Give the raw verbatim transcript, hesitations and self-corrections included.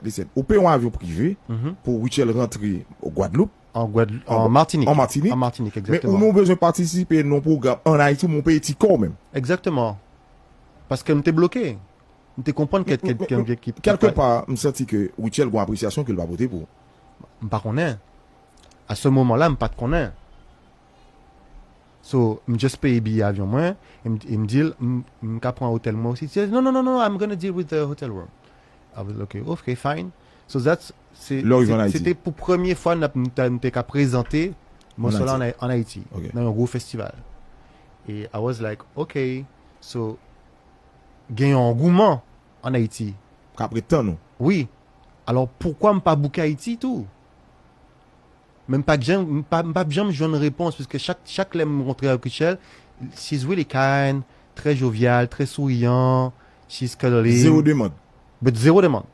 Listen, ou peye yon avyon prive Mhm. pou Rutshelle rantre Gwadloup, En Guadeloupe, En- en Martinique. en Martinique. En Martinique, men exactement. Ou nou bezwen patisipe nan yon pwogram an Ayiti, men ou peye ti kò menm. Exactement. Paske m te bloke. M te konprann ke ke- ke- ke- ke- Kèlke pa, m santi ke Rutshelle gon apresyasyon ke l pa pote pou. M pa konnen. A se moman la, m pa t konnen. So, m just peye biye avyon mwen, e m, e m di l, m, m ka pran otèl mwen osi. She says, no, no, no, no, I'm gonna deal with the hotel room. I was, okay, okay, fine. So that's, se, Lè w rive se- an Ayiti. Se te pou premye fwa n ap, n ta- n te ka prezante mòso la an, Ayiti. An Ayiti, Ok. Nan yon gwo festival. E I was like, okay, so, gen yon angouman an Ayiti. K ap ret tann ou. Wi. Alò, poukwa m pa bouke Ayiti tou? Men m pa janm, m pa, m pa janm jwenn repons, paske chak, chak lè m rankontre avèk Rutshelle, she's really kind, très joviale, très souriante, she's cuddling. Zewo demann. But zewo demann.